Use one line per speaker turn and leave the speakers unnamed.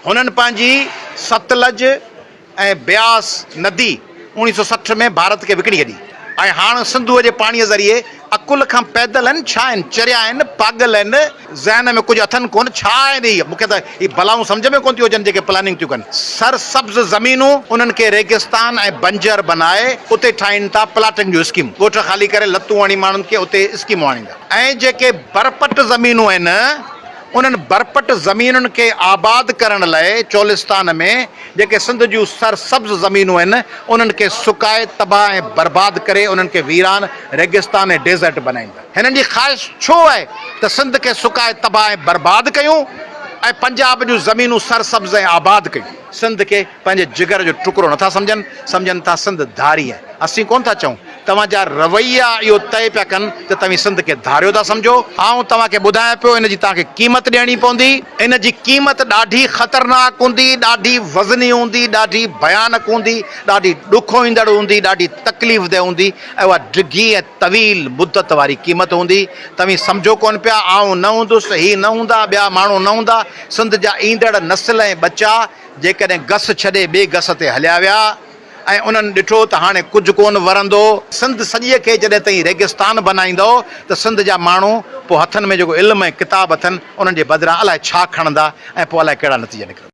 هنن پنهنجي ستلج ۽ بياس ندي 1960 ۾ ڀارت کي وڪڻي ڇڏي ۽ هاڻ سنڌوء جي پاڻيء ذريعي عقل کان پيدل آهن ڇا آهن؟ چريا آهن؟ پاڳل آهن؟ ذهن ۾ ڪجهه اٿن ڪونه؟ ڇا آهن هي؟ مون کي ته هي بلائون سمجهه ۾ ڪونه ٿيون اچن جيڪي پلاننگ ٿيون ڪن. سر سبز زمينون انهن کي ريگستان ۽ بنجر بنائي اتي ٺاهين ٿا پلاٽنگ جون اسڪيمون. ڳوٺ خالي ڪري لتون هڻي ماڻهن کي اتي اسڪيمون آڻيندا. ۽ جيڪي برپٽ زمينون آهن انهن برپٽ زمينن کي آباد ڪرڻ لئه چولستان ۾ جيڪي سنڌ جون سرسبز زمينون آهن، انهن کي سڪائي تباهه ۽ برباد ڪري انهن کي ويران، ريگستان ۽ ڊيزرٽ بنائيندا. هنن جي خواهش ڇو آهي ته سنڌ کي سڪائي تباهه ۽ برباد ڪيون ۽ پنجاب جون زمينون سرسبز ۽ آباد ڪيون. سنڌ کي پنهنجي جگر جو ٽڪرو نٿا سمجهن، سمجهن ٿا سنڌ ڌاري آهي. اسين ڪونه ٿا چئون، توهان جا رويا اهو طئي پيا ڪن ته توهين سنڌ کي ڌاريو ٿا سمجهو. آئون توهان کي ٻڌايان پيو ان جي توهان کي قيمت ڏيڻي پوندي. ان جي قيمت ڏاڍي خطرناڪ هوندي، ڏاڍي وزني هوندي، ڏاڍي ڀيانڪ هوندي، ڏاڍي ڏکوئيندڙ هوندي، ڏاڍي تڪليف ده هوندي ۽ اها ڊگهي ۽ طويل مدت واري قيمت هوندي. توهين سمجهو ڪونه پيا، آئون نه هوندس، هي نه هوندا، ٻيا ماڻهو نه هوندا، سنڌ جا ايندڙ نسل ۽ ٻچا جيڪڏهن گس ڇڏي ٻئي گس تي هليا ويا ۽ انهن ڏٺو ته هاڻي ڪجهه ڪونه ورندو. سنڌ سڄيء کي جڏهن توهين ريگستان بنائيندؤ ته سنڌ جا ماڻهو پوء هٿن ۾ جيڪو علم ۽ ڪتاب اٿن انهن جي بدران الائي ڇا کڻندا ۽ پوء الائي ڪهڙا نتيجا نڪرندا.